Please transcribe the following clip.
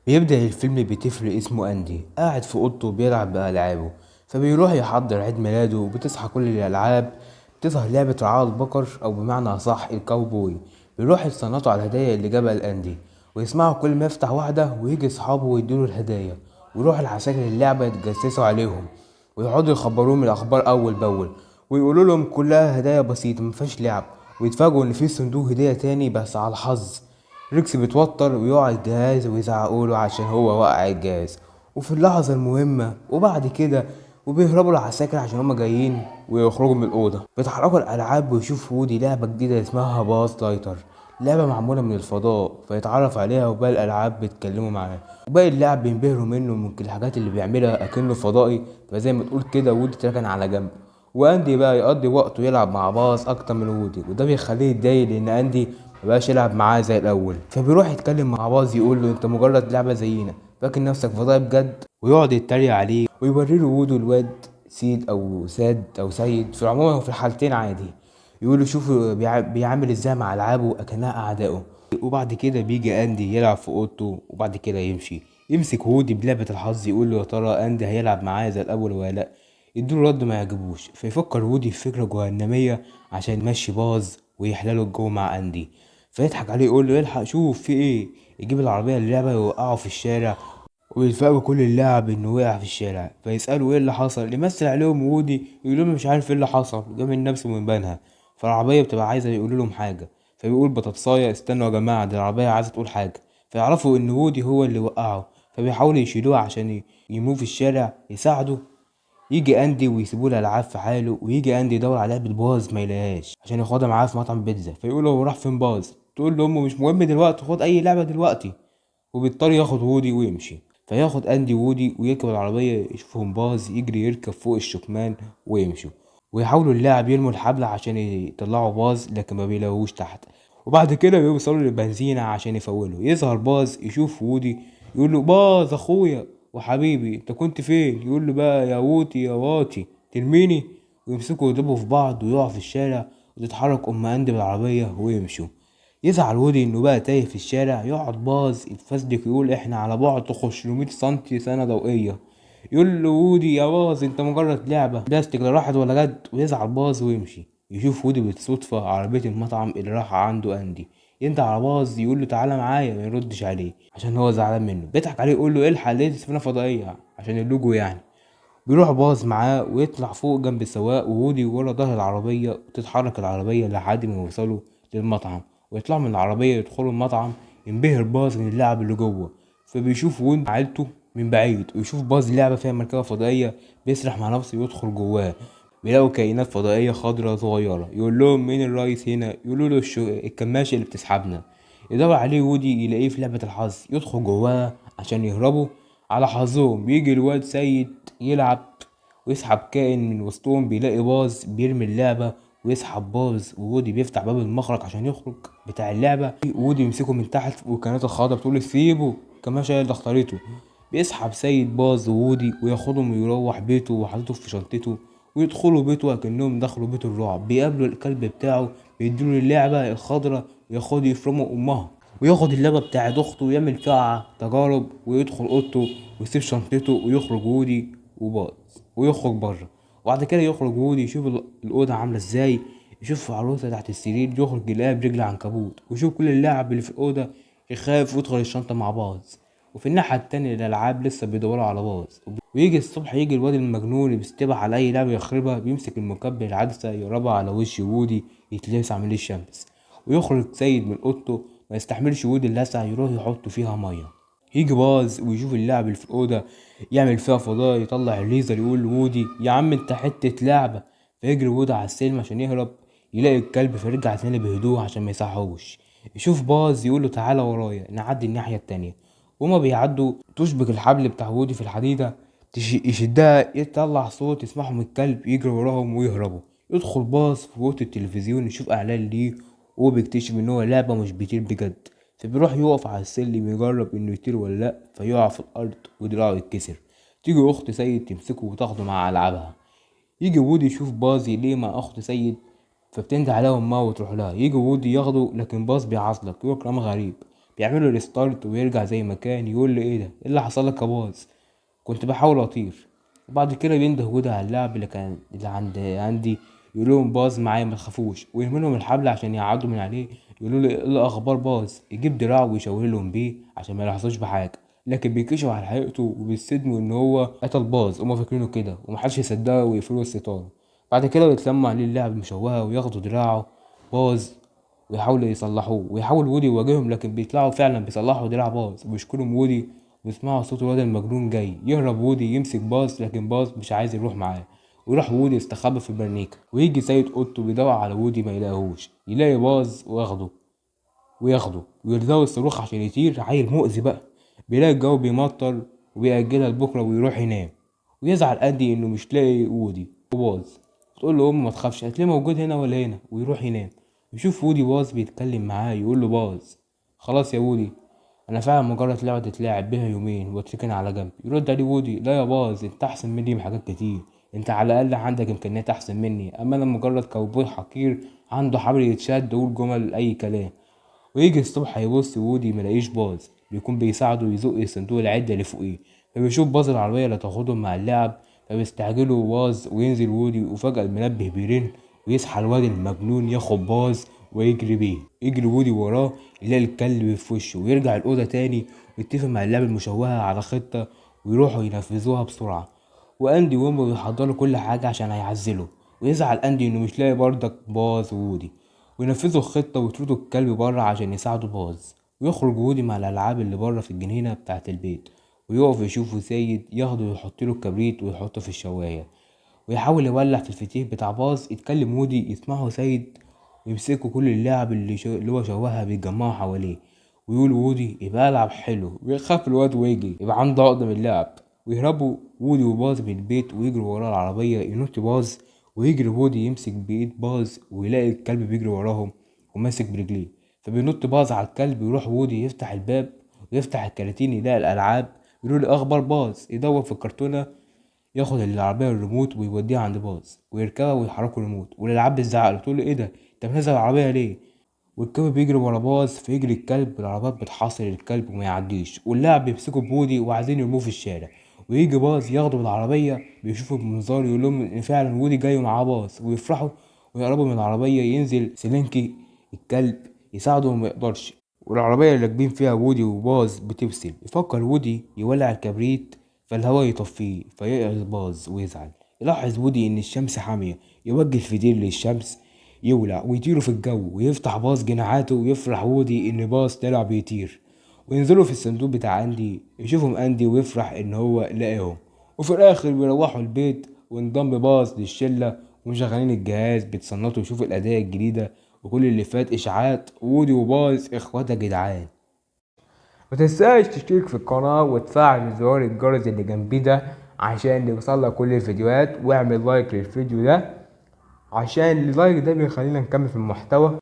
بيبدأ الفيلم بطفل اسمه أندي قاعد في أوضته بيلعب بألعابه، فبيروح يحضر عيد ميلاده وبتصحى كل الألعاب. بتظهر لعبة رعاة البقر أو بمعنى أصح الكاوبوي. بيروح يتصنطوا على الهدايا اللي جابها لأندي ويسمعوا كل ما يفتح واحدة، ويجي أصحابه ويدوله الهدايا، ويروح العساكر اللعبة يتجسسوا عليهم ويقعدوا يخبروهم الأخبار أول بأول ويقولوا لهم كلها هدايا بسيطة مفيهاش لعب، ويتفاجئوا إن في صندوق هدية تاني بس على الحظ. ريكس بيتوتر ويقع الجهاز ويزعقوا له عشان هو وقع الجهاز، وفي اللحظة المهمة وبعد كده وبيهربوا العساكر عشان هما جايين ويخرجوا من الأوضة. بيتحركوا الألعاب ويشوف وودي لعبة جديدة اسمها باز لايتر، لعبة معمولة من الفضاء، فيتعرف عليها وباقي الألعاب بيتكلموا معاه، وباقي اللعب بينبهروا منه من الحاجات اللي بيعملها أكنه فضائي. فزي ما تقول كده وودي اتركن على جنب، واندي بقى يقضي وقته يلعب مع باز اكتر من وودي، وده بيخليه يتضايق لان اندي مبقاش يلعب معاه زي الاول. فبيروح يتكلم مع باز يقول له انت مجرد لعبه زينا، فاكر نفسك فضائي بجد، ويقعد يتريق عليه ويوري له وودو الواد سيد او ساد او سيد، في العموم هو في الحالتين عادي. يقول له شوف بيعمل ازاي مع العابه اكنها اعدائه. وبعد كده بيجي اندي يلعب في اوضته، وبعد كده يمشي يمسك وودي بلعبه الحظ، يقول له يا ترى اندي هيلعب معايا زي الاول ولا لا. يدوله رد ما يعجبوش، فيفكر وودي في فكرة جهنمية عشان يمشي باز ويحلله الجو مع أندي. فيضحك عليه يقول له الحق شوف في ايه، يجيب العربية اللعبة ويوقعه في الشارع، ويتفاجئوا كل اللاعب انه وقع في الشارع. فيسألوا ايه اللي حصل، يمثل عليهم وودي يقول لهم مش عارف ايه اللي حصل، جاب من نفسه من بنها. فالعربية بتبقى عايزة يقولوا لهم حاجة، فبيقول بطاطساية استنوا يا جماعة دي العربية عايزة تقول حاجة. فيعرفوا ان وودي هو اللي وقعه، فبيحاولوا يشيلوه عشان يموه في الشارع يساعده. يجي اندي ويسيبوه الالعاب في حاله، ويجي اندي يدور على لعبه باز ما يلاقيهاش عشان ياخدها معاه في مطعم بيتزا. فيقول له هو راح فين باز، تقول له امه مش مهم دلوقتي خد اي لعبه دلوقتي، وبيضطر ياخد وودي ويمشي. فياخد اندي وودي ويركب العربيه، يشوفهم باز يجري يركب فوق الشكمان ويمشوا، ويحاولوا اللاعب يرموا الحبل عشان يطلعوا باز لكن ما بيلاقوهوش تحت. وبعد كده بيوصلوا للبنزينه عشان يفولوا. يظهر باز يشوف وودي يقول له باز اخويا وحبيبي انت كنت فين، يقول له بقى يا ووتي يا واطي ترميني، ويمسكوا يضربوا في بعض ويقعوا في الشارع، وتتحرك ام اندي بالعربيه ويمشوا. يزعل وودي انه بقى تايه في الشارع، يقعد باز يتفزلك يقول احنا على بعد 500 سنتي سنه ضوئيه. يقول له وودي يا باز انت مجرد لعبه بلاستيك لا راحت ولا جت، ويزعل باز ويمشي. يشوف وودي بالصدفه عربيه المطعم اللي راح عنده اندي، ينده على باز يقول له تعالى معايا، ما يردش عليه عشان هو زعلان منه. بيضحك عليه يقول له الحق ليه سفينه فضائيه عشان اللوجو يعني. بيروح باز معاه ويطلع فوق جنب السواق، وودي ورا ظهر العربية، وتتحرك العربية لحد ما يوصلوا للمطعم، ويطلعوا من العربية يدخلوا المطعم. ينبهر باز من اللعب اللي جوه، فبيشوف وودي عيلته من بعيد، ويشوف باز لعبة فيها مركبة فضائية، بيسرح مع نفسه ويدخل جواه. بيلاقوا كائنات فضائية خضراء صغيرة، يقول لهم مين الرئيس هنا، يقولوا له الكماشة اللي بتسحبنا. يدور عليه وودي يلاقيه في لعبة الحظ، يدخل جواها عشان يهربوا. على حظهم بيجي الواد سيد يلعب ويسحب كائن من وسطهم، بيلاقي باز بيرمي اللعبة ويسحب باز، وودي بيفتح باب المخرج عشان يخرج بتاع اللعبة، وودي يمسكه من تحت، والكائنات الخضراء بتقول سيبه الكماشة هي اللي اختارته. بيسحب سيد باز وودي وياخدهم ويروح بيته وحاططه في شنطته، ويدخلوا بيته وكأنهم دخلوا بيت الرعب. بيقابلوا الكلب بتاعه بيديله اللعبة الخضراء وياخد يفرموا أمها، وياخد اللعبة بتاعت أخته ويعمل فيها تجارب، ويدخل أوضته ويسيب شنطته ويخرج وودي وباز ويخرج بره. وبعد كده يخرج وودي يشوف الأوضة عاملة ازاي، يشوف عروسة تحت السرير، يخرج يلاقيها برجل عنكبوت، ويشوف كل اللعب اللي في الأوضة، يخاف ويدخل الشنطة مع باز. وفي الناحية التانية الألعاب لسه بيدوروا على باز. ويجي الصبح يجي الواد المجنون اللي بيستبح على أي لعبة يخربها، بيمسك المكبر العدسة يقربها على وش وودي يتلسع من الشمس، ويخرج سيد من أوضته ما يستحملش وودي اللسع، يروح يحط فيها مية. يجي باز ويشوف اللعب اللي في الأوضة يعمل فيها فضاء، يطلع الليزر يقول لوودي يا عم انت حتة لعبة. فيجري وودي على السلم عشان يهرب، يلاقي الكلب فيرجع تاني بهدوء عشان ما يصحوش. يشوف باز يقول له تعالى ورايا نعدي الناحية التانية. وهما بيعدوا تشبك الحبل بتاع وودي في الحديدة، يشدها يطلع صوت يسمعهم الكلب، يجري وراهم ويهربوا. يدخل باز في اوضه التلفزيون يشوف اعلان ليه، وهو بيكتشف ان هو لعبة مش بيطير بجد. فبيروح يقف على السلم يجرب انه يطير ولا لا، فيقع في الارض ودراعه يتكسر. تيجي اخت سيد تمسكه وتاخده مع العابها. يجي وودي يشوف باز ليه مع اخت سيد، فبتنده عليها امها وتروح لها. يجي وودي ياخده لكن باز بيعصلك يقول كلام غريب. بيعملوا restart ويرجع زي ما كان. يقول له ايه ده، ايه اللي حصل لك يا باز؟ كنت بحاول اطير. وبعد كده بينده وودي على اللعب اللي كان اللي عند اندي، يقول لهم باز معايا ما تخافوش، ويرمي لهم الحبل عشان يقعدوا من عليه. يقولوا له ايه الاخبار باز؟ يجيب دراعه ويشاور لهم بيه عشان ما يلاحظوش بحاجة، لكن بيكشفوا على حقيقته وبيصدموا ان هو قتل باز، هما فاكرينه كده ومحدش يصدقه ويقفلوا الستارة. بعد كده بيتلموا عليه اللعب مشوهة وياخدوا دراعه باز ويحاولوا يصلحوه، ويحاول وودي يواجههم، لكن بيطلعوا فعلا بيصلحوا دراع باز وبيشكروا وودي، ويسمعوا صوت الواد المجنون جاي. يهرب وودي يمسك باز، لكن باز مش عايز يروح معاه، ويروح وودي يستخبى في البرنيكة. ويجي سيد اوضته بيدور على وودي ما يلاقيهوش، يلاقي باز وياخده ويرزقه الصاروخ عشان يطير. عيل مؤذي بقى. بيلاقي الجو بيمطر وبيأجلها لبكرة ويروح ينام. ويزعل اندي انه مش لاقي وودي وباز، تقول له امه ما تخافش هتلاقيه موجود هنا ولا هنا، ويروح ينام. يشوف وودي باز بيتكلم معاه، يقول له باز خلاص يا وودي انا فعلا مجرد لعبه تتلعب بيها يومين واتركن على جنب. يرد عليه وودي لا يا باز انت احسن مني بحاجات كتير، انت على الاقل عندك امكانيات احسن مني، اما انا مجرد كاوبوي حقير عنده حبل يتشد ويقول جمل اي كلام. ويجي الصبح يبص وودي ملاقيش باز، بيكون بيساعده يزق صندوق العدة اللي فوقيه. فبيشوف باز العربية اللي تاخدهم مع اللعب، فبيستعجلوا باز وينزل وودي، وفجأة المنبه بيرن ويصحى الواد المجنون ياخد باز ويجري بيه. يجري وودي وراه يلاقي الكلب في وشه، ويرجع الأوضة تاني ويتفق مع اللعبة المشوهة على خطة ويروحوا ينفذوها بسرعة. وأندي وأمه بيحضروا كل حاجة عشان هيعزلوا، ويزعل أندي إنه مش لاقي بردك باز وودي، وينفذوا الخطة ويطردوا الكلب بره عشان يساعدوا باز. ويخرج وودي مع الألعاب اللي بره في الجنينة بتاعة البيت، ويقف يشوفه سيد ياخده ويحط له الكبريت ويحطه في الشواية، ويحاول يولع في الفتيل بتاع باز. يتكلم وودي يسمعه سيد ويمسكوا كل اللعب اللي هو شوهها بيتجمعوا حواليه، ويقول وودي يبقى العب حلو، ويخاف الواد ويجري يبقى عنده عقدة من اللعب. ويهربوا وودي وباز من البيت ويجروا ورا العربية. ينط باز ويجري وودي يمسك بإيد باز ويلاقي الكلب بيجري وراهم وماسك برجليه، فبينط باز على الكلب. ويروح وودي يفتح الباب ويفتح الكراتين يلاقي الألعاب، يقولوا له أخبار باز، يدور في الكرتونة ياخد العربية الريموت ويوديها عند باز ويركبها ويحركوا الريموت، والألعاب بتزعق له تقول له إيه ده أنت منزل العربية ليه؟ والكلب بيجري ورا باز فيجري الكلب، العربيات بتحاصر الكلب وما يعديش، واللاعب بيمسكوا بودي وعايزين يرموه في الشارع. ويجي باز ياخده بالعربية، بيشوفوا بمنظار يقول لهم إن فعلا وودي جاي ومعاه باز، ويفرحوا ويقربوا من العربية. ينزل سلينكي الكلب يساعده وما يقدرش، والعربية اللي راكبين فيها وودي وباز بتفصل. يفكر وودي يولع الكبريت فالهواء يطفيه فيقعد باز ويزعل. يلاحظ وودي إن الشمس حامية، يوجه الفتيل للشمس يولع ويطيروا في الجو، ويفتح باز جناحاته ويفرح وودي إن باز طلع بيطير. وينزلوا في الصندوق بتاع أندي، يشوفهم أندي ويفرح إن هو لقاهم. وفي الآخر بيروحوا البيت وانضم باز للشلة ومشغلين الجهاز بيتصنتوا يشوفوا الأداة الجديدة وكل اللي فات إشاعات وودي وباز إخواتها جدعان. ما تنساش تشترك في القناة وتفعل زرار الجرس اللي جنبيه ده عشان يوصلك كل الفيديوهات، واعمل like للفيديو ده عشان ال like ده بيخلينا نكمل في المحتوى.